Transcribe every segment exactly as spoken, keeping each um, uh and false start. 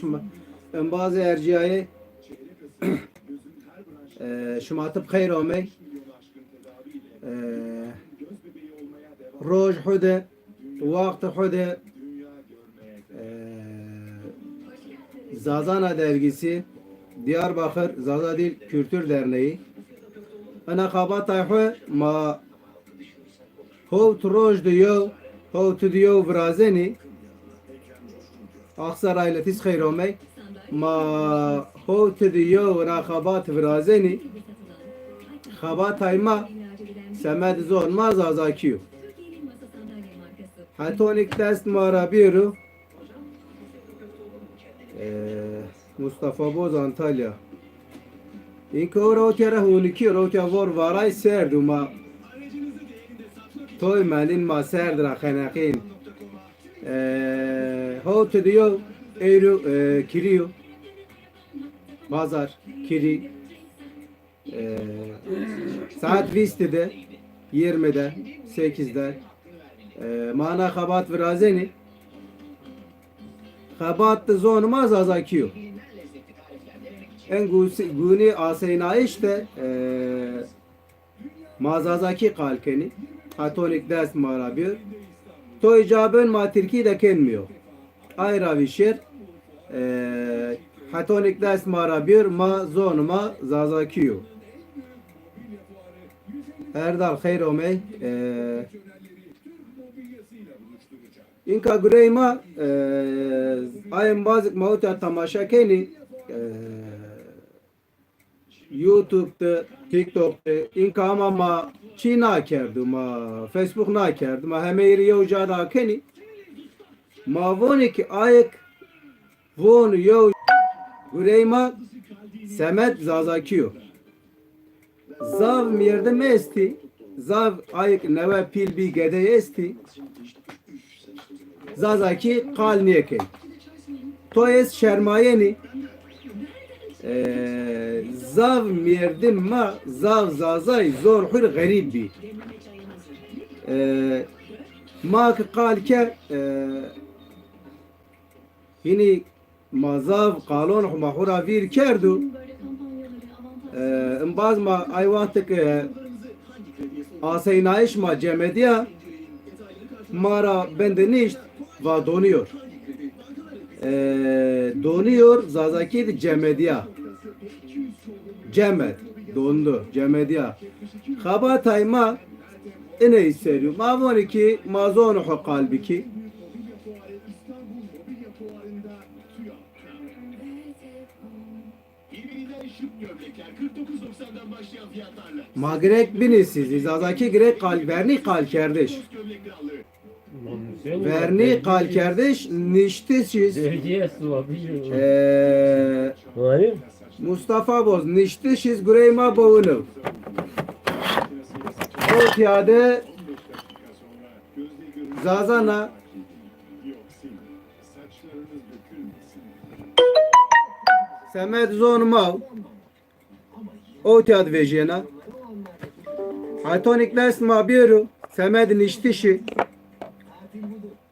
şima, embazê ercîyayê, e, şima ti bi xeyr omey. E, roj xwu de, wextê xwu de, e, Zazana Dergisi, Diyarbakır Zaza Dil Kültür Derneği. Ena xebatay xwu ma howt roj de yew, howt de yew virazenî. Aksaray le ti zî xeyr omey. Ma howt de yew ena xebat virazenî. Xebatay ma semed zon ma Zazakî yo. Hetonik dest ma ra bêro. Ee, Mustafa Boz, Antalya. Înka ora otya ra honikî, otya vor varay serd û ma toy melîn, ma serd ra xeneqîn. Ee, howt de yew eyro, e, kirî yo. Pazar, kirî. E, saet vîst de, yirmi de, sekiz de, e, ma na xebat virazenî. Xebat de zon ma Zazakî yo. En gûsi-, gûnî aseynayîş de, e, ma Zazakî qal kenî. Hetonik dest ma ra bêr. Toy ca ben ma Tirkî de kenmîyo. Ay ra vîşêr, e, hetonik dest ma ra bêr, ma zon ma Zazakî yo. Erdal xeyr omey. E, înka gurey ma, e, ay embazêk ma otya temaşe kenî, e, YouTube de, TikTok de, înka ama ma çî nakerdo, ma Facebook nakerdo, ma hemeyî rê yew ca de akenî. Ma vonî ki ayêk von yew gurey ma semed Zazakî yo. Zaf mîrdim estî, zaf ayêk newe pîl bî gedey estî. Zazakî qal nêkên. To ez şermayenî. Ee, zaf mîrdim ma, zaf Zazay zor hur xerîb bî. Ee, ma ki qal ke, ee, hînî ma zaf qalon xwu ma xwu ra vîr kerdo. E, embaz ma ay wextik, e, aseynayîş ma cemedîya, ma ra bende nişt, va donuyor. E, donuyor, Zazakî de cemedîya. Cemed, dondu, cemedîya. Xebatay ma iney serî yo. Ma vonî ki ma zon xwu qal bikî. Ma girek binîsî zî, Zazakî girek qal, vernî qalkerdiş. Vernî qalkerdiş, niştiş iz. Ee, Mustafa Boz, niştiş iz gurey ma bowino. O tiyade Zazana semed zon ma o tiyad vejyena. Hetonik dest ma bêro, semed niştişi,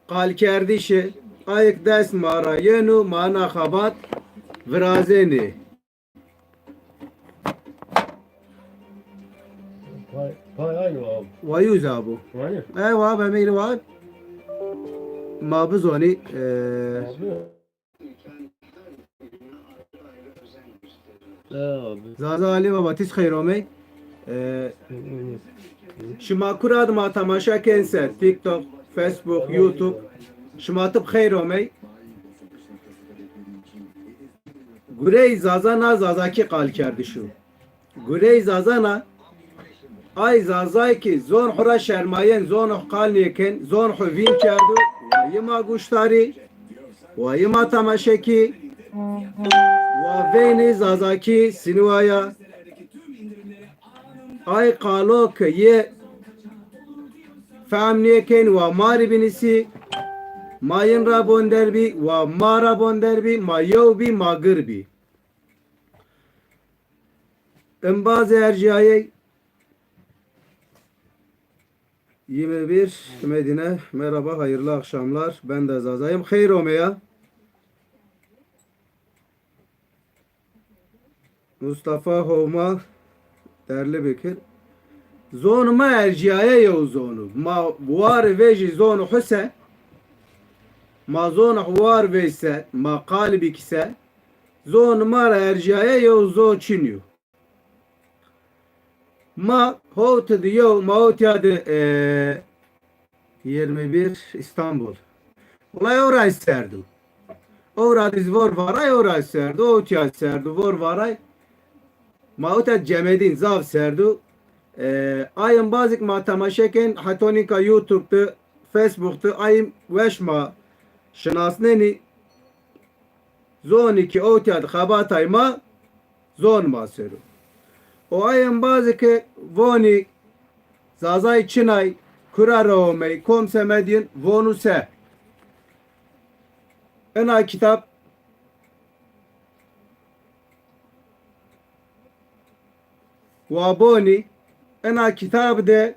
qalkerdişi, ayek dest ma ra yeno, ma na xebat virazenê. Pay, pay aynı abi. Wayuz abi. Aynı. E, wa be meyli wa. Ma bizoni, e, abi. E, abi. Zaza Ali Baba, tiz xeyr omey. E, şima kura di ma temaşa ken ser, TikTok, Facebook, YouTube. Şima tib xeyr omey. Gurey Zaza na Zazakî qalkerdiş o. Gurey Zazana, ay Zazay ki zon xwu ra şermayen, zon xwu qal nêken, zon xwu vîn kerdo, wa yi ma guştarî, wa yi ma temaşekî, wa vênî Zazakî siniwaya. Ay qalo ki yi fehm nêken, wa ma rê binîsî, ma yin ra bonder bî, wa ma ra bonder bî, ma yew bî, ma gir bî. Embazê ercîyayey yirmi bir Medine, merhaba, hayırlı akşamlar. Ben de Zazayım. Xeyr omeya. Mustafa Homa, derli bikir. Zonê ma erjîyaye yew zonu. Ma warê vejî zonê xo se, ma zonê xo war vejî se, ma qalî bikî se, zonê ma ra erjîyaye yew zon çin yo. Ma howti di yew, ma howtîya di, e, yirmi bir İstanbul. Olay ewra serd o. Ewra di zî vor varay, ewra serd o, howtîya serd o, vor varay. Ma howtîya cemedîn, zaf serd o. E, ay embazêk ma temaşe kên, heto nîka YouTube di, Facebook di, ay weş ma şinasnenî. Zonî ki howtîya di xebatay ma, zon ma ser o. O ay embazê ke vonî Zazay çinay, kura ra omey, kom semed yin, vonu se. Ina kitab wa bonî, ina kitab de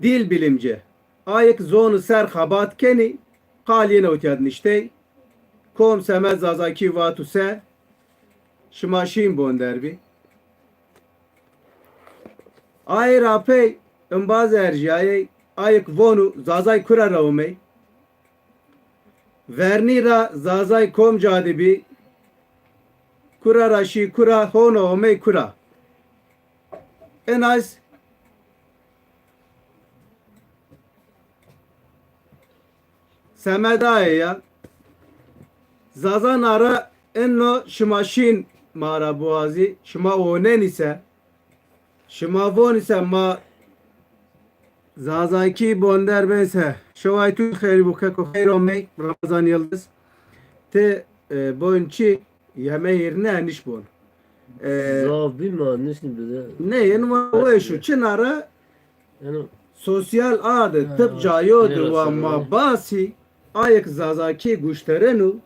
dil bilimci, ayik zonu ser xebat kenî, qal yin howtîya di niştey. Kom semed Zazakî vatu se, şima şîn bon der bî. Ay ra pey embaz erjîyayey, ayik vonu Zazay kura ra omey. Vernî ra Zazay kom ca di bî, kura ra şî kura, hono omey kura. Ina zî semed aye ya. Zazana ra ino şima şîn ma ra biwazî, şima onenî se, şima vonî se ma Zazakî bon der ben se. Şeway tu xeyrî bo keko, xeyr omey Ramazan Yıldız. Ti, e, bon çi? Yeme hîrine nîş bon. E, Zaf bî ma nişnî bide. Ne, yin wa weş o. Çina ra sosyal a de, tip cayo de wa ma basî, ayek Zazakî guşterenu,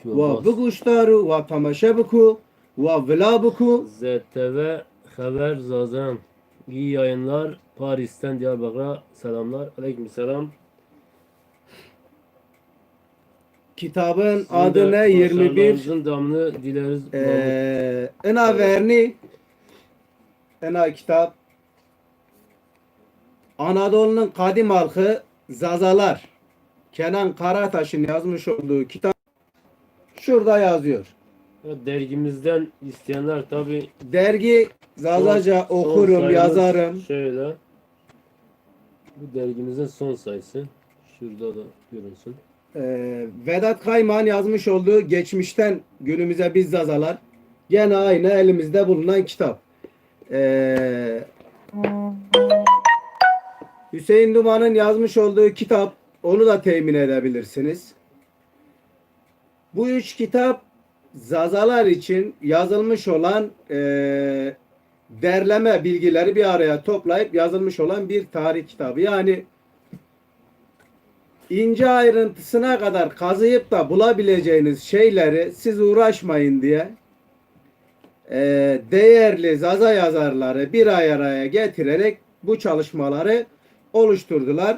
wa biguştaru, wa temaşe biku, wa vila biku. Z T V Haber Zazen. İyi yayınlar. Paris'ten Diyarbakır'a selamlar. Aleykümselam. Kitabın adı ne? Yirmi bir. Sizin de başarılarınızın devamını dileriz. Ee, ina vernî, ina kitap Anadolu'nun Kadim Halkı Zazalar. Kenan Karataş'ın yazmış olduğu kitap şurada yazıyor. Evet, dergimizden isteyenler tabii. Dergi Zazaca okurum, yazarım. Şöyle. Bu dergimizin son sayısı. Şurada da görünsün. Ee, Vedat Kayman yazmış olduğu Geçmişten Günümüze Biz Zazalar. Gene aynı elimizde bulunan kitap. Ee, Hüseyin Duman'ın yazmış olduğu kitap, onu da temin edebilirsiniz. Bu üç kitap Zazalar için yazılmış olan, e, derleme bilgileri bir araya toplayıp yazılmış olan bir tarih kitabı. Yani ince ayrıntısına kadar kazıyıp da bulabileceğiniz şeyleri siz uğraşmayın diye, e, değerli Zaza yazarları bir araya getirerek bu çalışmaları oluşturdular.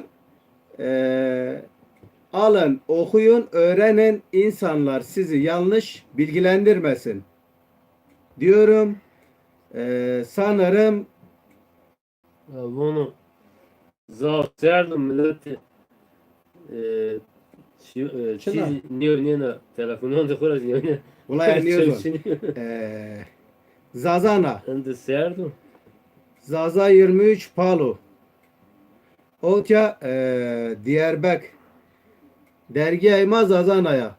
E, alın, okuyun, öğrenin, insanlar sizi yanlış bilgilendirmesin diyorum. E, sanırım Ya, vonu zaf serd o, millet, e, çi-, e, çiz nêewnêna, telefonan de xo ra zî nêewnêna. Wulay nêzon. E, Zazana. Indi serd o. Zaza yirmi üç Palo. Otya, e, Diyarbek. Dergîyay ma Zazana ya.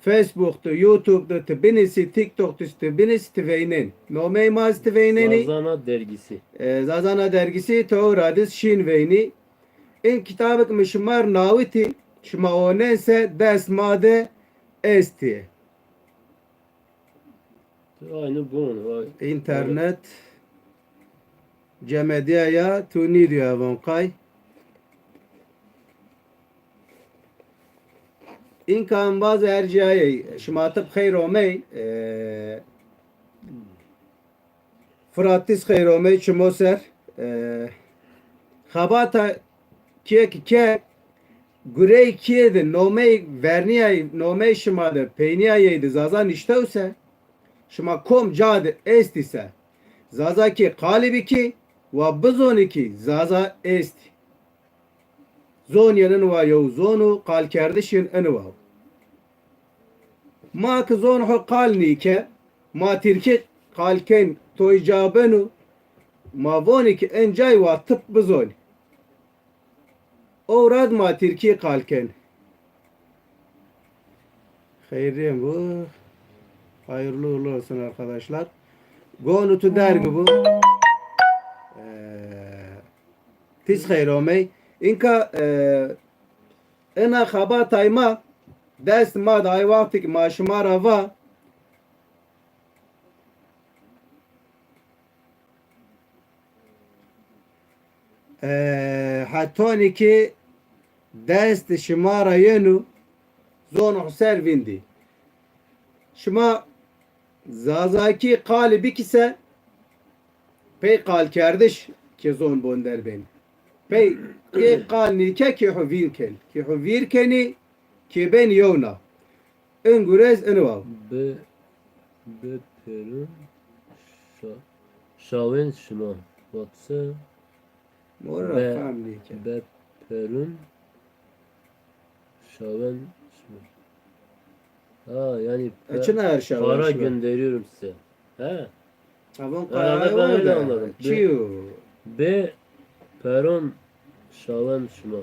Facebook de, YouTube de ti binîsî, TikTok de ti binîsî ti veynên. Nomey ma zî ti veynenî. Zazana Dergisi. E, Zazana Dergisi, ti ora de zî şîn veynî. În kitabik mi şima rê nawitî, şima onên se dest ma de estî. Aynı bon, vay. Înternet cemedîya ya, tu nîdîyo evon qay. Înka embaz ercîyayey, şima ti bi xeyr omey, e, Firat ti zî xeyr omey çimo ser. E, xebata kê ki ke, gurey kîye de nomey vernîyay, nomey şima de peynîyayey de Zaza niştew se, şima kom ca de estî se, Zazakî qalî bikî, wa bizonî kî Zaza estî. Zon yen in wa yew zon o, qalkerdiş yen in wa. Ma ki zon xo qal nîke, ma tirkî qal ken toy ca beno, ma vonî ki in cay wa tip bizonî. Ewrad ma tirkî qal ken. Xeyrîn bu. Hayırlı uğurlu olsun arkadaşlar. Gonu tu dergi bu. Ee, Pis xeyr omey. Înka, e, ina xebatay ma, dest ma de ay wextî ki ma şima ra va, e, hetonî ki dest şima ra yeno, zon xo ser vîndî. Şima Zazakî qalî bikî se, pey qalkerdiş ke zon bonder benî. Pey kê qal nîke kê xo vîr ken. Kê xo vîr kenî, kê benî yewna. In gurez in waw. Be, be perun şa, şawên şima. Vatse. Mor ra be, fam nîke. Be perun şawen şima. Ha, yani e, çina her şawen para şima gönderiyorum size. He? Avon. Herhalde ben öyle anladım. Çiyo. Be, be peron şawen şima.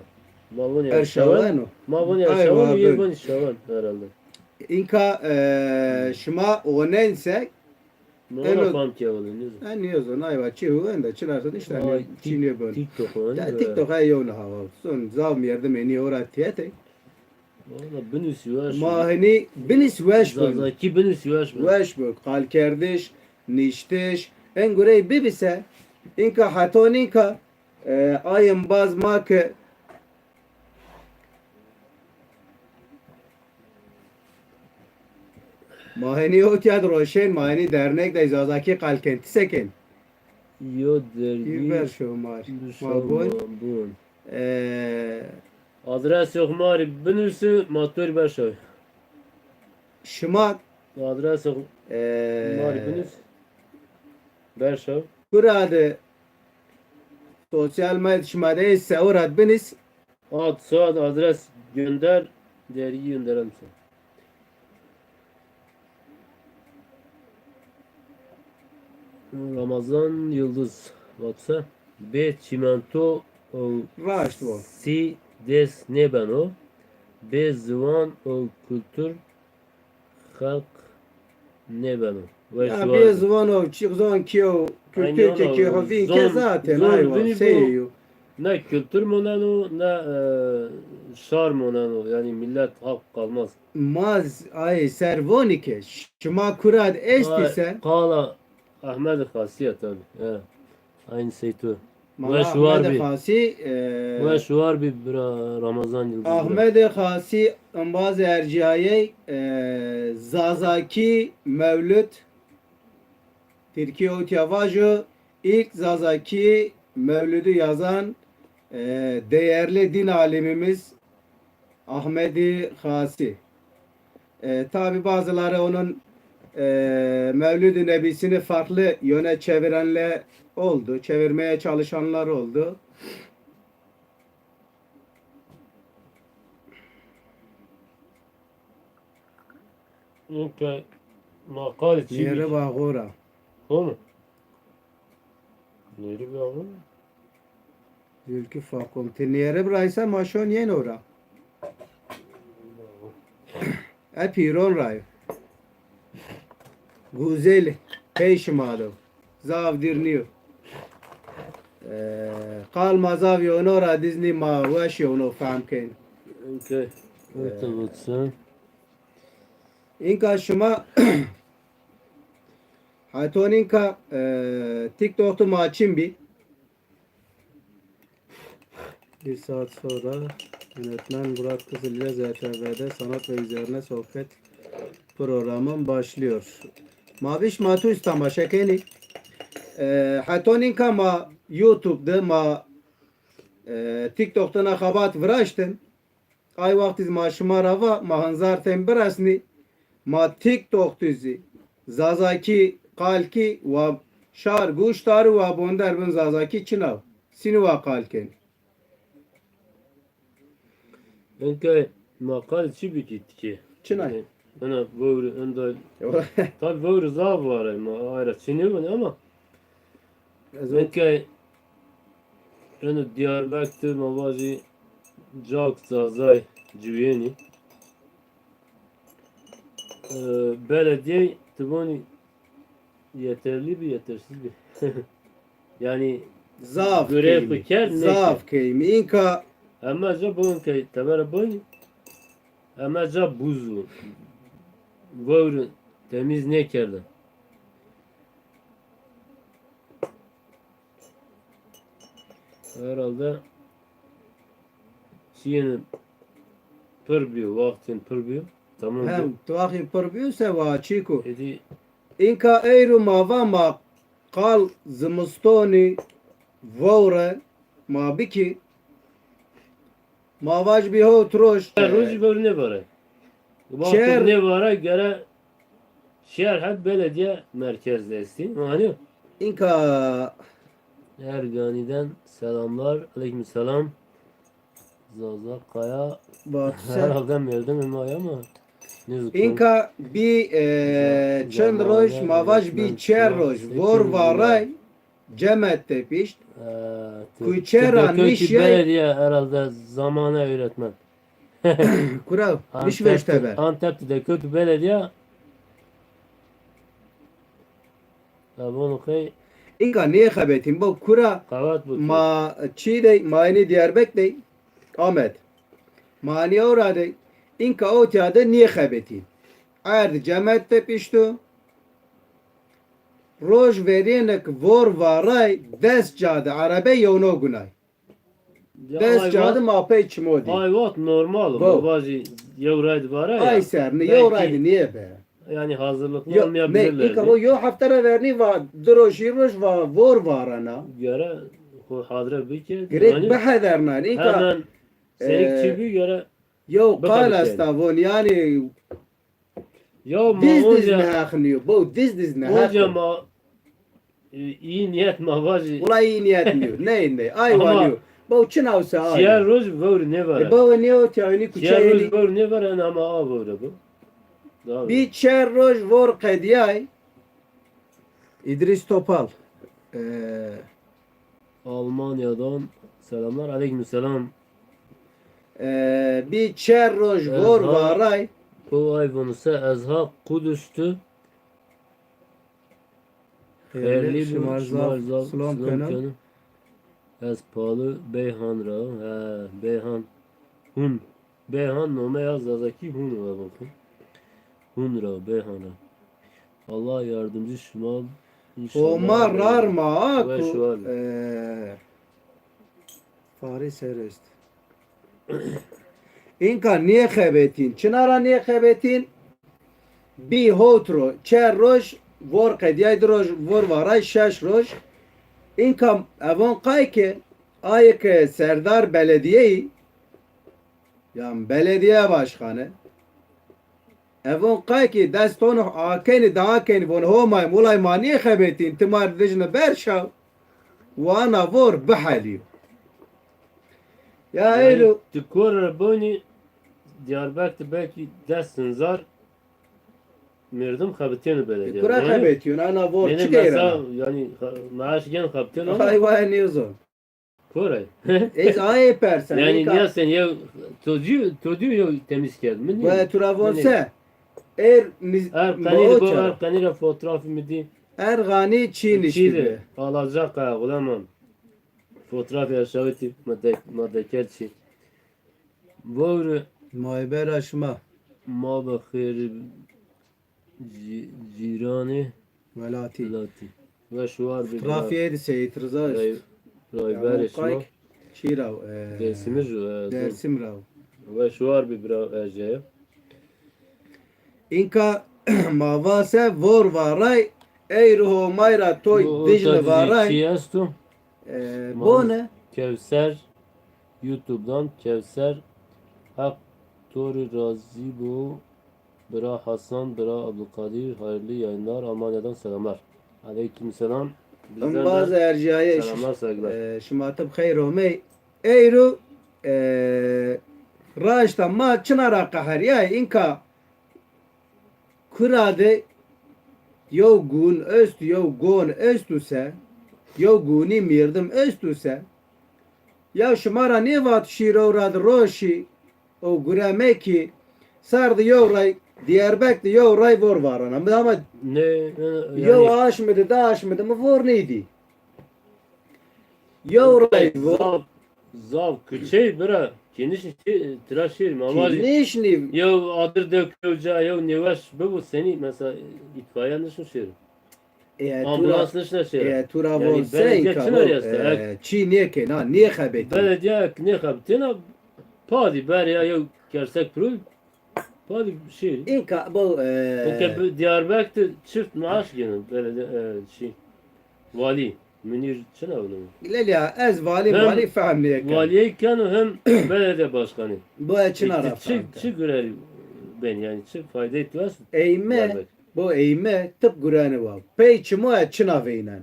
Ma vun er şawen. Ma vun er şawen, yê vun şawen herhalde. Înka, e, şima onense. Eno fam kewlî, nêzon. Ha, nêzon, ayva çi hu enda, çi lasın işte, hani çi nêbon. TikTok o, ya, TikTok ha, yewna hawa. Son zaf merdimê nî ora tiyete. Valla binusî weş. Ma hani binusî weş bun. Zazakî binusî weş bun. Weş bun. Qalkerdiş, niştiş, en gurey bibise, înka heton înka, e, ayın baz ma ki Ma henî ewtîya di roşên, ma henî dernek de Zazakî qal kên. Ti se kên? Yo dergî. Î ver şomar. Ma bun. Ma bun. E, adres yok ma rê binusî, ma to rê berşaw. Şima adres yok, e, ma rê binusî. Berşaw. Kura de sosyal medya şima de sewrat binusî. Ad, soyad, adres, gönder, dergi gönderem sana. Ramazan Yıldız, WhatsApp. Bê çîmento û raşt bo, sî dest nêbeno. Bê ziwan û kultur xelq nêbeno. Ya bê ziwan û çî zon kê û kultur ke kê xo vîn ke zaten aywa sey yo. Ne kultur moneno, ne, e, şar moneno. Yani millet, halk kalmaz. Ma z-, ay ser vonî ke şima kura de estî se. Qala Ahmed Xasî ya tabi. He. Aynı sey tu. Weş war bî. Xasî, e, weş war bî bira Ramazan Yıldız. Ahmedê Xasî embazê ercîyayey, e, Zazakî mewlid, Tirkî ewtîya vajo, ilk Zazakî mewlidû yazan, e, değerli din alimimiz Ahmedi Xasî. E, tabi bazıları onun, e, Mevlid-i Nebisini farklı yöne çevirenler oldu, çevirmeye çalışanlar oldu. Nîke ma qalî çî bî. Nêrî ba xora. Xo mi? Nêrî ba xo mi? Zülkü Fakom. Ti nêrî biraysa ma şon yên ora. E pîron ray. Güzel. Pey şima do. Zaf dîr nîyo. E, qal ma zaf yewno ra diznî, ma weş yewno fehm kên. Okey. E, evet, evet, sen. Înka şima heton înka, e, TikTok tu ma çin bî. Bir saat sonra yönetmen Murat Kızıl ile Z T V'de sanat ve üzerine sohbet programım başlıyor. Ma vîş ma tu tamaşe kenî. E, heton înka ma YouTube de, ma, e, TikTok de na xebat viraştin. ay wextî zî ma şima ra va, ma hinzar tên biresnî, ma TikTok tu zî Zazakî qal kî, wa şar guş darî, wa bonder bin Zazakî çin a. Sînî wa qal kenî. Enke ma qal çi bikî tikê? Çinay? Ena vewri enda, tabi vewri zaf var ay, ma ayra çinê vun ama ez o- enke eno Diyarbekir ma vajî cak Zazay ciwîyenî. E, belediye ti vonî yeterli bi, yetersiz bi. Yanî zaf görev keymi, xu kerd, zaf nêkerd. Keymi. Înka eme ca bon ke tebera bonî, eme ca buz û vewr temîz nêkerde. Herhalde çîyêne pir bîyo, waxtên pir bîyo. Tamam. Hem tu axî pir bîyo se wa çîko. Êdî înka eyro ma va ma qal zimistonî vewre ma bikî. Ma vaj bî hewt roj. Çer rojî vewr nêvare. Wexto çer nêvare gere şehir het belediye merkezde estî. Manî? Înka Erganî'den selamlar. Aleyküm selam. Zaza Kaya. Herhalde merdim ma ya ama. Înka bî, e, çend roj, ma vaj bî çer roj vor varay, cemet tepişt. Kuçe ra nişyay. Belediye herhalde zamane öğretmen. Kura, niş veşte ver. Antep de kötü belediye. Avon okey. Înka nêxebetîn bo kura. Qewet bu. Ma çî dey, ma enî Diyarbek dey. Amed. Ma enî ewra dey. Înka ewtya de nêxebetîn. Erd cemet tepişto. Roj verênek vor varay des ca de erebe yewno gunay. Des ca de ma pey çimo dî. Ay wext normal o. Ma vajî yew ray de vare ya. Ay ser, ne yew ray de nîye be. Yanî hazırlıklı olmayabilirler. Înka o yew hefte ra vernî va, di roj, hîr roj va, vor varena. Gere xo hadre bike. Gerek bihedernan. Înka hemen senik çi bî gere. Yew qal esta von, yanî Ya ma diz diz onca, neheqnîyo, bo diz diz neheq. Onca ma, e, iyi niyet ma vajî. Wela iyi niyet nîyo. Ney ney. Ay wanîyo. Bo çin awse ay. Çiyer roj vewr nêvere. E, bo nêyo tiyayni kuçe. Çiyer roj vewr nêvere ama a vewre bo. Bî çer roj vor qediyay. İdris Topal. Ee, Almanya'dan selamlar. Aleyküm selam. Ee, bî çer roj vor varay. Ko ay vonu se ez ha Kudüs'tü. Xeyrli şima zaf selam keno. Ez palı Beyhan ra. He, Beyhan. Hun. Beyhan nome ya Zazaki Hun ra bakın. Hun ra, Beyhan ra. Allah yardımcı şima. İnşallah. Homa rar ma a ku, e, Faris Erest. Înka nêxebetîn. Çina ra nêxebetîn? Bî howt ro, çer roj, vor qedîyay, di roj, vor varay, şeş roj. Înka evon qay ke, ayê ke serdar beledîyeyî, yan belediye başkanı, evon qay ke dest ono akenî, da akenî, von Homay, mulay ma nêxebetîn, ti ma ri dijne berşaw, wana vor bihelîyo. Ya elo. Ti kor ra bonî Diyarbekir belkî des hezar merdim xebitêne belediye. Kura xebetîyon, ana vor çi geyra? Yanî maaş gen xebitêne ama. Ay vay nêzon. Koray. Ez ayê persen. Yanî nîya sen yew todî, todî yew temiz kerd. Min nî. Ve tu ra von se. Er niz, er qenî bo, er qenî ra fotoğrafî mi dî. Er ganî çî niştî be. Alacak ha, ulan. Fotoğrafî aşağı tip, ma de, ma deker çî. Vore. Maybera şima. Ma be xêr. Cî-, cîranê welatî. Welatî. Weş war bî. Fotoğrafîye de Seyit Rıza est. Rayberê şima. Çî ra, e, Dersimij, e, Dersim ra. Weş war bî bira Erceye. Înka ma va se vor varay, ey ruho may ra toy Dicle varay. Çi esto? E, bone. Kevser, YouTube'dan Kevser Ak Tori razî bo. Bira Hasan, bira Abdülkadir, hayırlı yayınlar. Almanya'dan selamlar. Aleyküm selam. Bizden de erciyayê selamlar, saygılar. E, şima tib xeyr omey. Eyro, e, raşta ma çina ra qeheriyay, inka kura de yew gun estu, yew gon estu se, yew gunî mirdim estu se, ya şima ra nêvat şîr ew ra di roşî, ew gure mekî, ser di yew ray, Diyarbek di yew ray vor varana. Mi ama ne, ne, yew yani aşmi di, di aşmi di mi vor nêdî. Yew ray vo. Zav, zav kuçey bira. Kênişn şi-, tira şêrî, ma vajî. Kênişnî. Yew adir de kewca, yew nêweş bibo senî, mesela îtfaiye nişn şêrî. E, tu ra, ambulans nişna şêrî. E, tu ra yani von se belediye inka çi bo, verî esta? E, çî nêkê, na, nêxebetî. Belediye nêxebetî, na, padî berya yew kersek piro. Padî şêrî. Înka bo, e, o ke bi Diyarbekir çift maaş gêno belediye, e, şey, vali, Münir çi navno? Lelya, ez vali, hem vali fehm nêken. Valiyey keno hem belediye başkanı. Bu e çina ra çi, çi gurey ben yani, çi faydey tu est? Eyme, Diyarbekir. Bu eyme tip gureni wa. Pey çimo e çina veynen.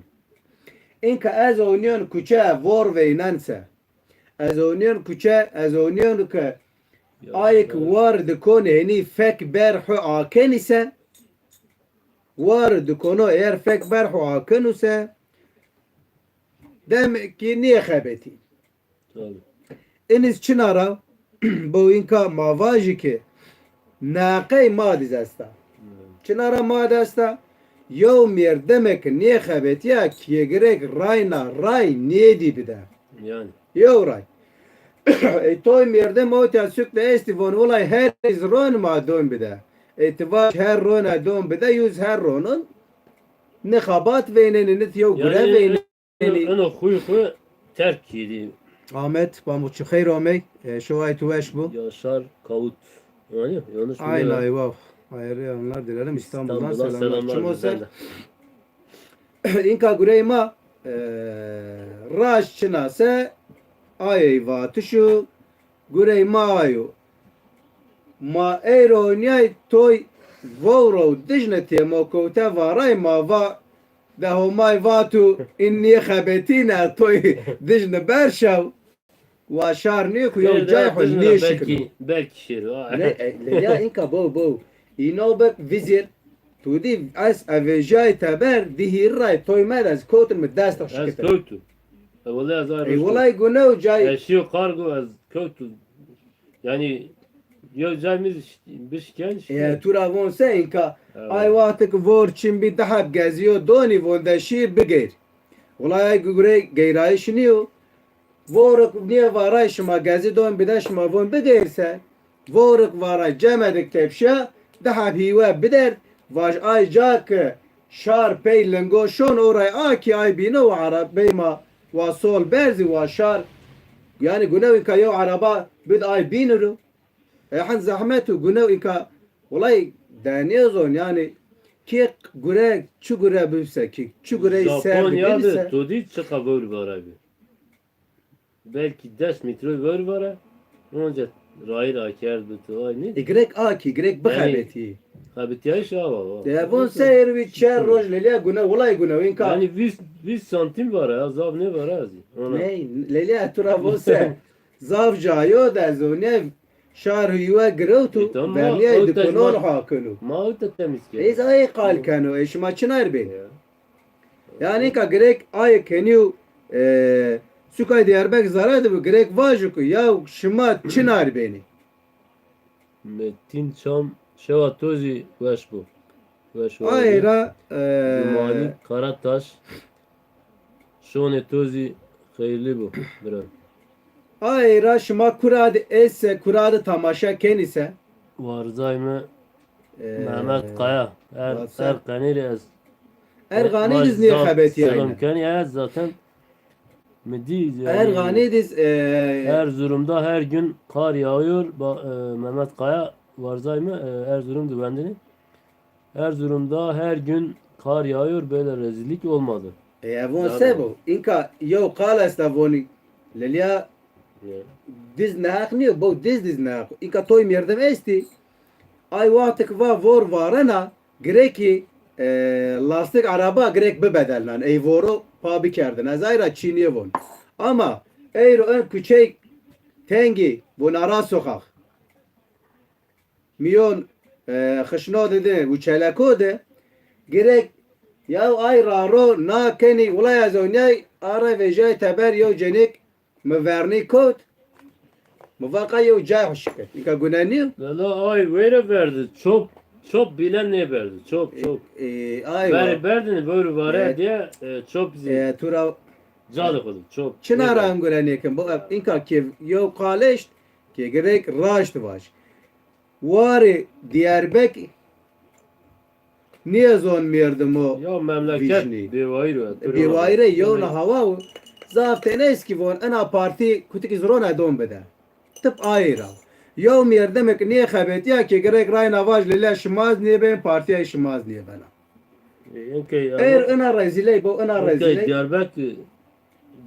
Înka ez oynîyon kuçe vor veynen se. Ez onîyon kuçe, ez onîyon ke ayê ke war dikonê henî fek ber hu akenî se, war dikono eger fek ber hu akenu se, demek ki nêxebetî. Tabii. Iniz çina ra, bo înka ma vajî ke neqey ma diz esta. Evet. Çina ra ma di esta, yew mêrdemê ke nêxebetîya kê girek rayna ray nêdî bide. Yani. Yew ray. Ey toy mêrdem ewtya suk de estî von, wilay her iz ron ma don bide. Ey ti vaj her rona don bide, yuz her ronon. Ni xebat veynenî, ni ti yew gure veynenî. Eno xuy xu terk kîdî. Ahmet Pamukçu, xeyr amey. E, şeway tu weş bu. Yaşar Kavut. Yani, yanlış mı? Aynen, eyvah. Hayırlı yayınlar dilerim. İstanbul'dan selamlar. Çimo se. Înka gurey ma, e, raş çina se, ayey vatişu, gurey ma ayo. Ma eyro niyay toy vowro dijne têmo kowte varay ma va De Homay vatu, in nêxebetîne, toy dijni berşew. Wa şar nêku yew cay hol nêşikino. Belkî, belkî şêro. Ne, e, leya inka bo, bo. Îno bik vizir, tu dî ez evêjay teber, dî hîr ray toy me de ez kewtin mi dest şikitin. Ez kewtu. E, wele ez ay. E, wele gunew cay. Ez şîyo kargo ez kewtu. Yani, yew cay mi bişken şî. E, tu ra von se inka, ay wextik vor çin bî di heb gezîyo donî von de şîr bigeyr. Wulay ay gure geyrayîş nîyo. Vorik nîye varay şima gezî don bide şima von bigeyr se. Vorik varay cemedik tepşiya di heb hîwe bider. Vaj ay ca ke şar pey lingo şon oray a kî ay bîno û erebey ma wa sol berzî wa şar. Yani gunew inka yew ereba bid ay bîniro. E, hen zehmet û gunew inka, wulay de nêzon yani, kê gure, çi gure bibse, kê çi gure ser bibînise. Japonya de tu dî çiqa vewr vara bî. Belkî des metre vewr vara, onca rayîr akerd bi tu, ay nê? E, girek a kî, girek bixebetî. Xebitîyayîş a wa, wa. De von seyr wî çer roj lelîya gune, wulay gune, inka. Yani vîst, vîst santim vara ya, zaf nêvara ez. Ney, lelîya tu ra von se. Zaf cayo de ez o ne şar hîwe girewt û vernîyay dikonon hakinu. Ma ewte temiz keno. Ez ayê qal keno, e şima çinar bê. Yani ka girek ayê kenî û, e, sukay Diyarbek zara de bi girek vajo ku ya şima çinar bênî. Metin Çam, şewa to zî weş bo. Weş bo. Ay ra, e, Cumali Karataş, şonê to zî xeyrlî bo, bira. Ay ra şima kura de êse, kura de tamaşa kenîse. Warzay mi, e, Mehmet Kaya. Er, Erqenî rê ez. Erqenî diz nê xebetîyayne. Selam kenî, ez zaten mi dî, yani, Erqenî diz, e, Erzurum'da her gün kar yağıyor. Ba-, e, Mehmet Kaya, Warzay mi, e, Erzurum di wendinî. Erzurum'da her gün kar yağıyor, böyle rezillik olmadı. E, evon se bo? Inka yew qal esta vonî. Lelya, Diz neheq nîyo, bo diz diz neheq. Înka toy merdem estî. Ay wextik va vor varena, girek kî, e, lastik araba girek bibedelnan. Ey voro pa bikerdin. Ez ay ra çî nêvon. Ama eyro en kuçey tengî, bu nara sokak. Mîyon, e, xişno de de û çeleko de girek yew ay raro nakenî, wulay ez oynay, ara vejay teber yew cenik mi vernî kot. Mi va qay yew cay hişket. Înka gune nîyo? Vela ay weyre verdi. Çop, çop bîle nêberdi. Çop, çop. E, e, ay Berê wa. Berdin vori vare E, diye, e, çop zî. E, tu ra Ca de xo de, çop. Çina ra em gure nêkin. Bu, înka ki yew qal eşt ki girek raşt vaj. Warê Diyarbek nêzon merdimo. Ya memleket vîjnî. Bêwayîr o. Bêwayîr e, yewna hawa o. Zaf tene eskî von, ena partî kutikî zirona don bide. Tip ayê ra. Yew merdemek nêxebetîya ki girek rayna vaj lile şima zî nêben, partîya şima zî nêbena. Ê, enkey Êr ama ina rezîley bo, ina enkey rezîley. Diyarbek,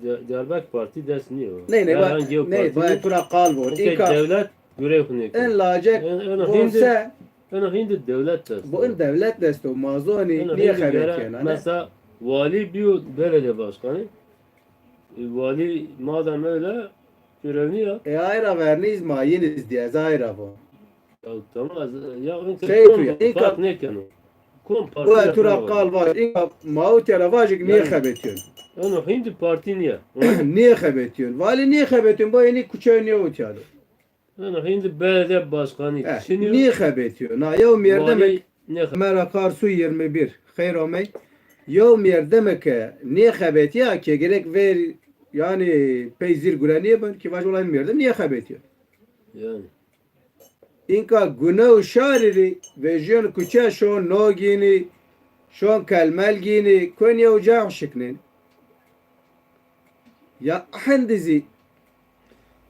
Diya-, Diyarbek Partî dest nîyo. Ney, ney, Herhangi yew ney, partî ney, nîyo. Tu ra qal vor. Enkey înka dewlet gurey xwu nêkeno. En lacek en, en bonse. En hindi dewlet dest. Bu en dewlet dest o, mazoni niye xebetiyena, ne? Mesela walî biyo belediye başkanı. E, walî madem öyle görevini yap. E, ayra verniz ma yeniz diye, ez ayra bu. Ya tamam, ez, ya ön Şey tu ya, ilk fark ne keno? Kom parti. Ulan tu ra qal vaj, ilk Maut ya ra vaj, niye xebetiyon? Ön hindi parti niye? Niye xebetiyon? Vali niye xebetiyon? Bu yeni kuçe niye utiyalo? Ön hindi belediye başkanı. Eh, niye xebetiyon? Na, yew merdem. Mera Karsu yirmi bir. Xeyr omey. Yew merdem ke niye xebetiya ke gerek ver, yani pey zir gure niye ben ki vaj olan merdem niye xebetiyon? Yani. Înka gune û şarî rî vejîyon kuçe şon no gînî, şon kelmel gînî, kuen yew ca şiknên. Ya hindî zî.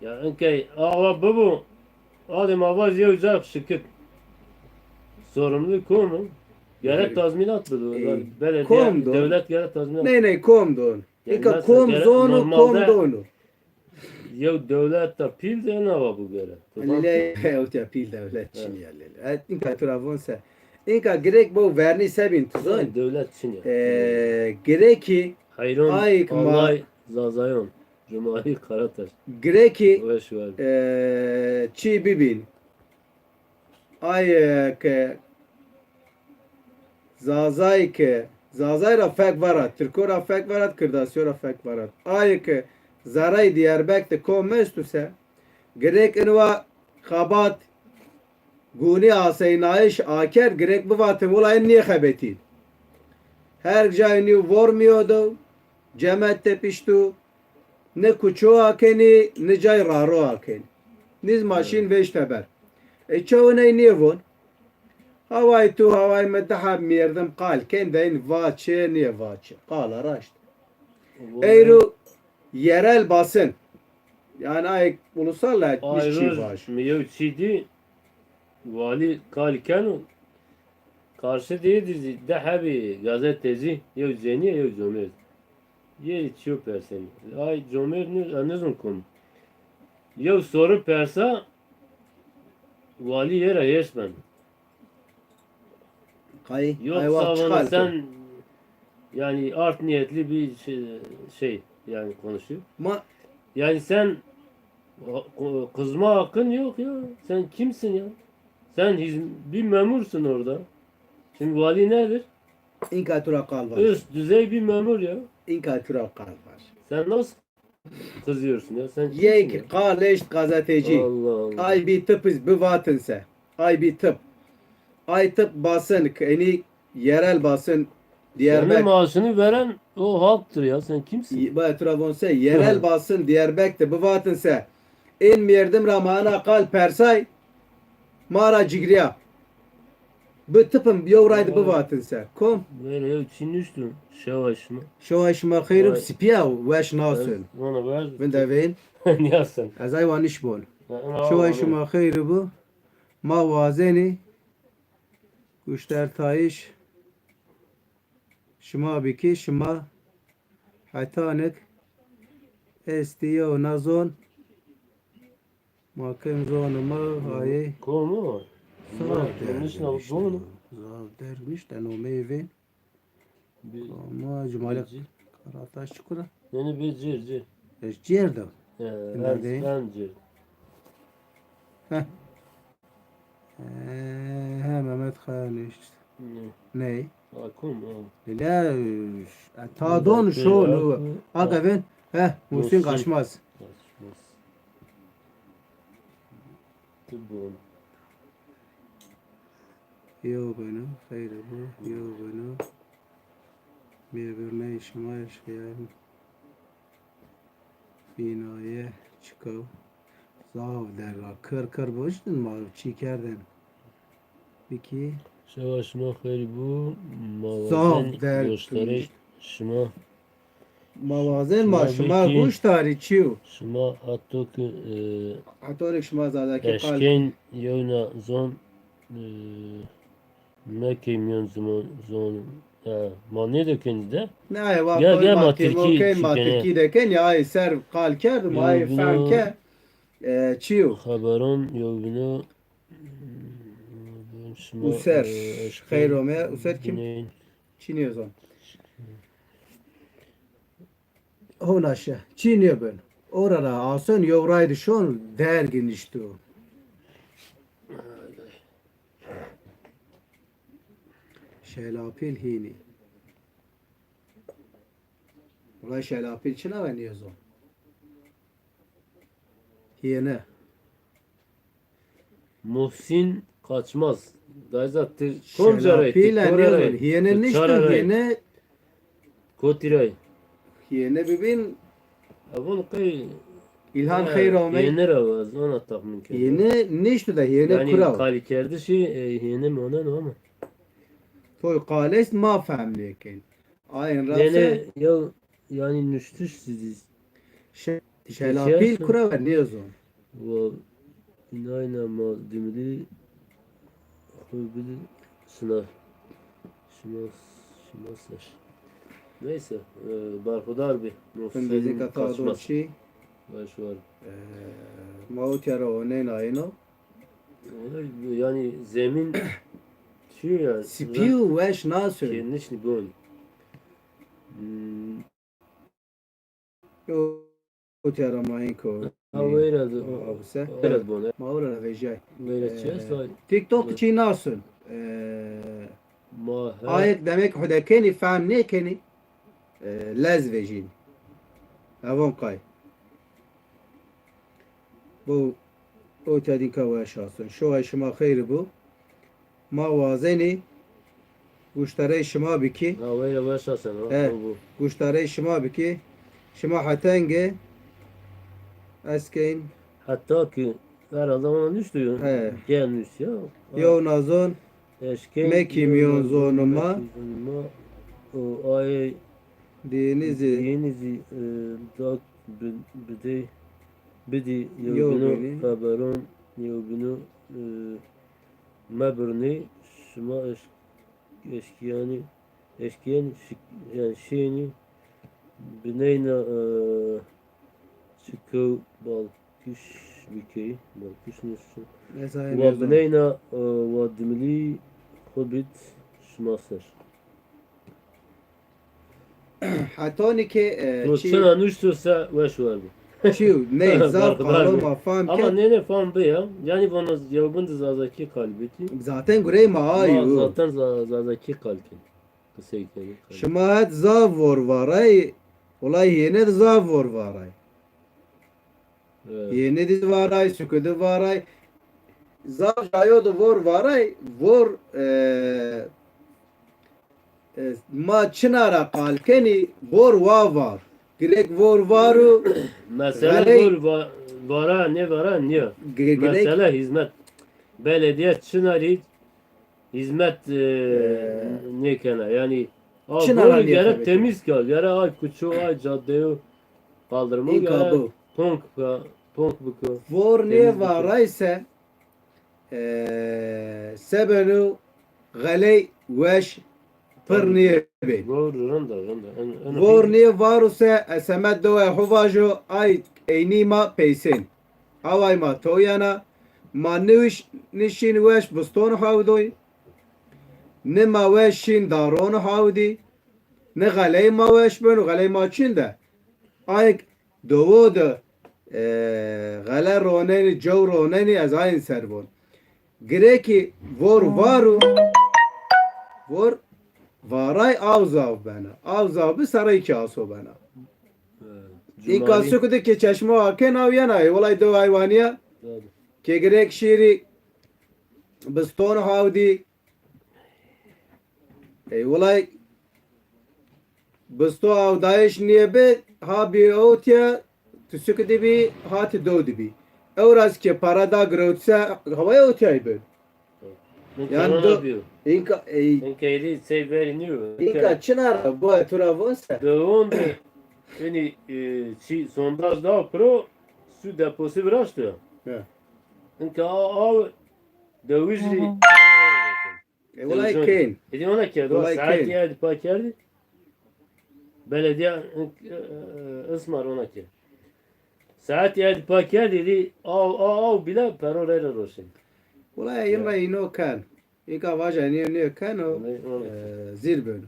Ya inkey awa bibo, adê ma vaj yew ca şikit. Sorumlu kom o. Gerek tazminat bido. Ey, belediye, kom don. Dewlet gerek tazminat. Ney, ney, kom don. Înka kom zon û kom don o. Yew dewlet de pîl de nawa bigere. Lê, ewtya pîl dewlet çin ya lê. E, înka tu ra von se. Înka girek bo vernî sebîn tu zon. Dewlet çin ya. E, girekî Heyron, ayik ma Zazayın. Cumali Karataş. Girekî, e, çî bibîn. Ay, e, ke Zazay ke, Zazay ra fek varat, Tirko ra fek varat, Kirdasîyo ra fek varat. Ay ke zerey Diyarbek de kom estu se, girek inwa xabat, guni aseynayış aker, girek bivatin wulay nêxebetîn. Her cay nî vormîyo do, cemet tepiştu, ni kuço akenî, ni cay raro akenî. Niz maşîn veşte ber. E, çewiney nêvon. Haway tu, haway mi daha merdim qal ken deyin vaçe, nê vaçe. Qala raşt. Eyru yerel basın. Yani ay ulusal la bir şey var. Mi yew çî dî, walî qal keno, karşı de dî zî di hebî gazetecî, yew cenî, yew comêrd. Yê çîyo persenî. Ay comêrd nî, ez nizon kom. Yew soru persa, walî yê ra hêrs ben. Kay, yoksa ay vana sen yani art niyetli bir şey, şey yani konuşuyor. Ma yani sen kızma hakkın yok ya. Sen kimsin ya? Sen hiz-, bir memursun orada. Şimdi vali nedir? Înka tu ra qal var. Üst düzey bir memur ya. Înka tu ra qal var. Sen nasıl kızıyorsun ya? Sen kimsin ya? Yek qal eşt gazeteci. Allah Allah. Ay bir tıp iz bivatin se. Ay bir tıp. Ay tıp basın, eni yerel basın Diyarbek. Senin maaşını veren o halktır ya. Sen kimsin? Baya tu ra von se, yerel basın Diyarbek de bivatin se. En merdim ra ma ena qal persay, ma ra cigriya. Bi tipim yew ray de bivatin se. Kom? Böyle yew çî nuştu. Şewa şima. Şewa şima xeyr ib, sipiya weş nasin. Vinde veyn. Niyasin. Ez ay wa niş bon. Şewa şima xeyr bu. Ma wazenî guştertayîş şima bikî, şima hetanik estî yew na zon Ma kêm zonê ma ayê. Komu? Zaf derg nişte. Zaf derg nişte, nomeyê vên. Komu Cumali Karataş çikur a? Nene bê cêr, cêr. Ez cêr de. He, en cêr. Heh. He, he, Mehmet Kaya nişt. Ney? Akum, ha. Lele, e, ta don şo, no. Aga ven. He, Muhsin Kaçmaz. Kaçmaz. Ti bon. Yo beno, xeyr bo, yo beno. Mêverney şima eşkeyar. Fînaye çikaw. Zaf derga. Kir kir boştin ma çî kerdin. Peki. Şewa şima xeyr bû. Ma wazen goştarê şima. Ma wazen ma şima goştarê çiyo. Şima hato ki, e, hato rek şima Zazakî qal eşkên yewna zon, e, Mekê mîyon ziman zon. Ha, ma nêdo kenî de. Ne, ya, ma Tirkî, ma Tirkî de ken ya, ay ser qal kerd, ma ay fehm ke, e, çiyo. Xeberon yewbîno. Şima, user, e, eşkên xeyr ome, user kim? Çinî zon. Hona şe. Çinî ben. Ora ra ason yew ray de şon dergi nişto. Şelapîl hînî. Wulay Şelapîl çina ve nêzon. Hiyene. Muhsin Kaçmaz. Dayza ti kom caray, ti kore ray, hiyene nişto, hiyene. Kotî ray. Hiyene bibîn. Avon qey. İlhan Xeyr ame. Hiyene ra vaz, ona tahmin kerd. Hiyene nişto da, hiyene kura. Yanî qalîkerdişî, e, hiyene monen ama. Toy qal est ma fehm nêken. Ayên ra se. Yanî, ya, yanî nuştiş siziz. Şelapîl kura ve nêzon. Wa inayna ma dimilî xo bidî şina. Şima, şima ser. Neyse, e, berxudar bî. Findezî kata do çi? Baş var. E, ma o tiyara onên ayno. Yanî zemîn çi ya? Sipî û weş nasin. Kendiş nibon. Hmm. Yo, o tiyara ma enko. Ha, weyra de. O, o, se. Weyra de bone. Ma ora vejay. Weyra çi esta? TikTok çi nasun. E, ma he. Ayet demek hudekenî, fehm nêkenî. E, lez vejîn. Evon qay. Bu o tedîn ka weş asun. Şoay şima xeyr bu. Ma wazenî guştarey şima bikî. Ha, weyra weş asun, ha. He, guştarey şima bikî. Şima hetenge eskeyn. Hatta ki herhalde ona düştü. He. Gelmiş ya. Yo nazon. Eşkên me kîmyon zonuma. O ay Dênizî. Dênizî, e, dak bi-, bidê, bidî, yew bino xeberon, yew bino, e, mebirnê, şima eş-, eşkîyanî, eşkîyen şik-, yanî şênî bineyna, e, çikew bal Kîş bikey, bal kîş nişto. Wa bineyna, e, wa dimilî xo bît şima ser. Hetanî ke, e, to çi çina nuşto se weş wer bi. Çi, ney, zaf qalo ma fam ke. Ama nê, nê, fam bi ya. Yanî vana yewbin de Zazakî qal bîtî. Zaten gurey ma ay. Ma zaten Za-, Zazakî qal kî. Qisey kenî. Şima het zaf vor varay, wulay hêne de zaf vor varay. Evet. Hêne de varay, suku de varay. Zaf cayo de vor varay, vor, e, e, ma çina ra qal kenî, vor wa var. Girek vor var û. Mesela xeley vor va-, vara, nêvara nîyo. Gi-, girek. Mesela hizmet. Belediye çina rî hizmet, e, nêkena. Yanî, a, çina ra nêkena. Gere temiz ka, gere ay kuço, ay cadeyo qaldırma gere ponk ka, ponk biko. Vor nêvaray se, e, se beno xeley weş pir nêbê. Vor rind a, rind a. Vor nêvaro se, e, semed doe ho vajo, ay eynî ma peysên. Away ma towyena, ma ni wiş, ni şîn weş biston hawdoy, ni ma weş şîn daron hawdî, ni xeley ma weş beno, xeley ma çin de. Ayk dowo de, e, xele ronenî, cow ronenî, ez ayn ser von. Girekî vor varu, vor varay aw zaf bena. Aw zaf bi seray ki aso bena. He, Îka Cumali. Suku de ki çeşmo aken aw yena, e, wilay do haywanîya. Doğru. Ki girek şîrî, biston hawdî. Ey wilay bisto awdayîş nîye bi, ha bî ewtya, tu suku de bî, ha tu dew de bî. Ewra zî ki para da girewtse, hawaya ewtyay bi. Min Yan corona do, bîyo. Înka, ey, Înka êdî sey verî nîyo. Înka çina ra, bo tu ra von se? Dewon de, yanî, e, çi sondaj da pro, su deposu viraşto. He. Înka a, a, dewij rî. Hı hı. E, wilay kên. Êdî ona kerd, wilay saetî kên. Erdî pa kerdî. Belediye, e, e, ismar ona kerd. Saetî erdî pa kerdî, êdî aw, aw, aw bîle pero rey ra roşên. Wilay yin ra îno ken. Înka vaja nîyo nîyo keno, e, zîr beno.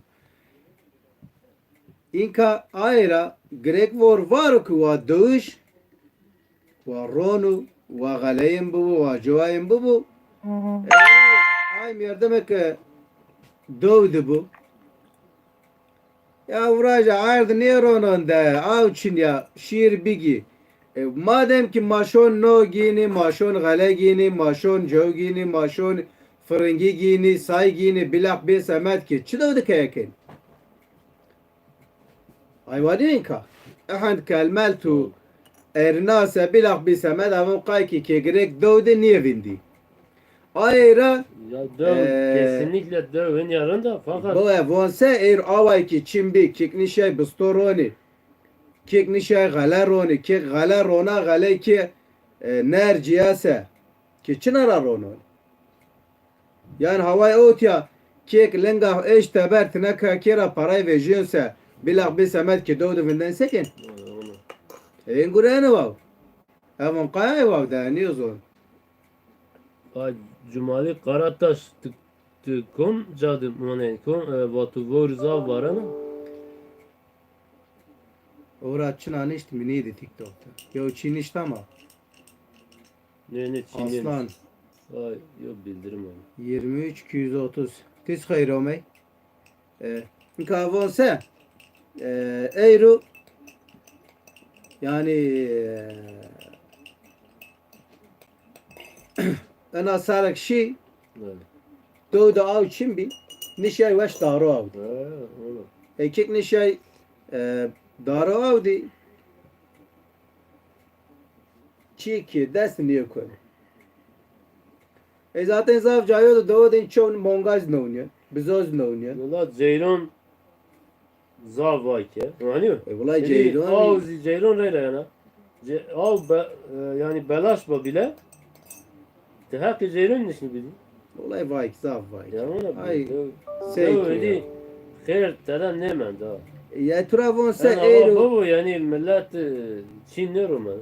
Înka aye ra girek vor varo ki wa dewij, wa ronu, wa xeleyên bibo, wa cewayên bibo. E, ay merdeme ke dew de bo. Ya viraja erd nêronon de, aw çin ya, şîr bigî. E, madem ki ma şon no gînî, ma şon xele gînî, ma şon cew gînî, ma şon firingî gînî, say gînî, bilaq bê semed ki, çi dew de keye kên? Haywanî înka. Ehend kelmel tu erna se bilaq bê semed, avon qay ki ke girek dew de nêvindî. Aye ra, ya dew, e, kesinlikle dew hinya rind a, fakat bo e, von se êr away ki çin bî, kik nişay bisto ronî, kik nişay xele ronî, kik xele rona xeley ki, e, ner cîya se, ki çina ra ronon? Yan haway ewtya, kik linga eşt teber tine ka kê ra paray vejîyon se, bilaq bê semed ki dew de vinden se kên? Ên gure ene waw. Evon qaya waw de, nêzon. A, Cumali Karataş, ti, ti kom ca de, mane, kom, e, va tu vewr zaf varena? Ora çina nişt mi nêdi TikTok de. Yo çi nişt ama. Ne, ne, çi ne? Aslan. Ay, yo bildirim ama. Yirmi üç iki yüz otuz. Tis xeyr omey. E, înka von se, e, eyro, yanî, e, ena serek şî, evet, dew de aw çin bî, nişay weş daro aw dî. He, oğlum. Ekik nişay, e, daro aw dî. Çî ki dest nîyo keno. E, zaten zaf cayo de dewe de çew mongaz newniyen, bizoz newniyen. Wela ceyron zaf vay ke. Anîyo? E, wela ceyron. Aw zî ceyron rey reyna. Ce-, aw be-, e, yanî belaş ba bile. Ti heqî ceyron nişnî bidî. Wela vay zaf vay. Ya ona ay, sey ki. Xêr tede nêmend ha. Ya tu ra von se eyro. Bibo yanî millet, e, çî nêromeno.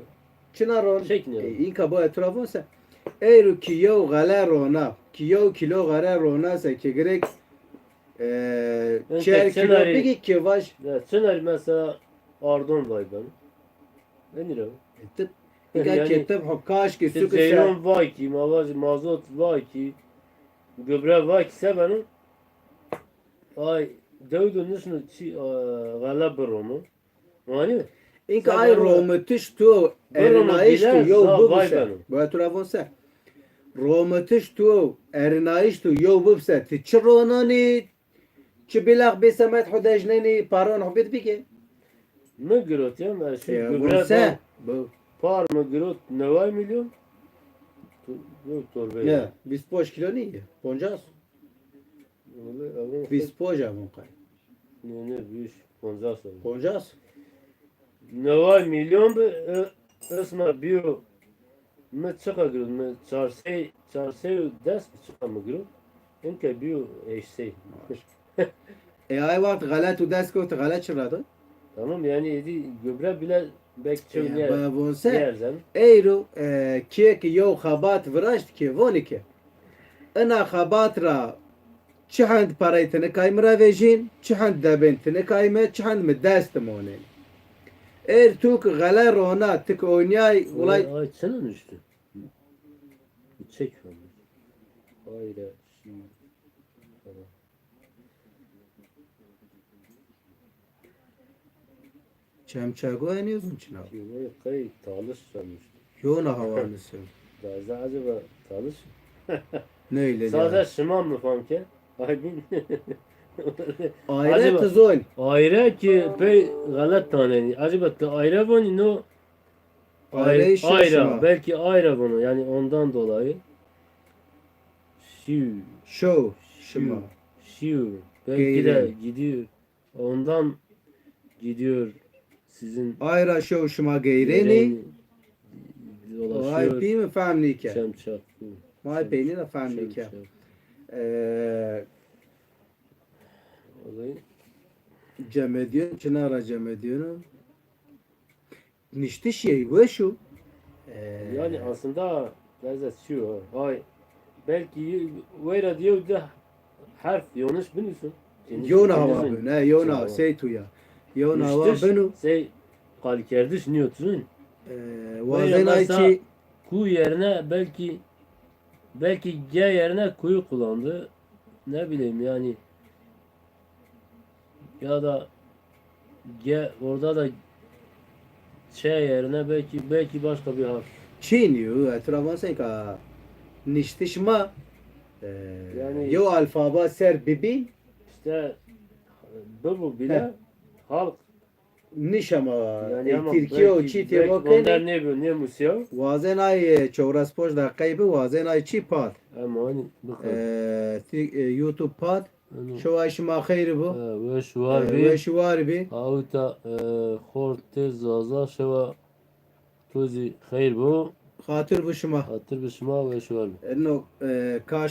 Çina ron? Çek ne? E, înka bo etrafon se. Eyro ki yew xele rona, ki yew kîlo xele rona se ki girek, e, çer kîlo bigî ki vaj. Ya, çina mesela ardon vay ben. Enî ra. E, tip, îka ki tip ho kaş ki su ki se. Ceyron vay ki, ma vaj mazot vay ki, gübre vay ki se beno. Ay, dew de nişno çi, e, xele biromo. Anî? Înka ay romitiş tu, erinayiş tu yew bibise. Boya tu ra von se. Romitiş tu, erinayiş tu yew bibise. Ti çi ronanî, çi bilaq bê semed xwu dejnenî, paron xwu bid bike. Mi girot ya, mi şu gübre se. Par mi girot neway milyon. Tu, yew torbe. Ne, vîst ponc kîlo nîye, poncas. Vîst ponc a vun qay. Ne, ne, vîst, poncas a. Poncas? Neway milyon bi, e, isma biyo. Mi çiqa girot? Mi çar sey, çar sey û des bi çiqa mi girot? Inke biyo heşt sey. E, ay wext xelet û dest kewt, xelet çi ra do? Tamam, yanî êdî gübre bile Belki çew nîye-, baya vonse, nîyerzen. Eyro, e, kê ki yew xebat viraşt ki, vonî ki, ina xebat ra çi hend perey ti nikay mi ra vejîn, çi hend debên ti nikay mi, çi hend mi dest monên. Êr tu ki xele rona, ti ki oynîyay, wilay. Ay, ay, çina nuştu? Çek. Ayra, şî, falan. Çemçego en yazın çina. Kî qey talış sanmıştım. Yo na havanı sen. Daza acaba talış? Ne öyle? Sade şima mı fam ke? Ay bin. Ayre tizon. Ayre ki pey galet taneni. Acaba te ayre voni no? Ayre ayra, belki ayra bunu, yani ondan dolayı. Şiu. Şo, şima. Şiu. Belki de gidiyor. Ondan gidiyor sizin. Ayra şo şima geyreni. Dolaşıyor. Ay pî mi fehm nîke. Çemçak. May peynî de fehm nîke. Çemçak. Ee, Cemedîyon, çina ra cemedîyon. Niştiş yey weş o. Ee, yani aslında lezzet şu, ay, belki weyra diyew de harf yanlış binusûn. Yona hawa bin, he, yona sey tu ya. Yona hawa binu. Sey qalkerdiş niyotun. Ee, wazen ay çi ku yerine belki, belki ge yerine kuyu kullandı. Ne bileyim yani. Ya da ge, orada da ç yerine belki, belki başka bir harf. Çin yo, etrafan sen ka niştiş ma, e, yani yo alfaba ser bibi. İşte bibu bile halk nişema, yani, e, ama Tirkiye o belki, çi belki têbo kenê. Onlar ne bu, ne musiyo? Wazen ay, e, çewres ponc deqey bi, wazen ay çi pad. Ama hani bu kadar. E, YouTube pad. Şewa şima xeyr bo. E, weş war bî. Weş war bî. Awita, e, xortê Zaza şewa to zî xeyr bo. Xatir bi şima. Xatir bi şima, weş war bî. Eno, e, kaş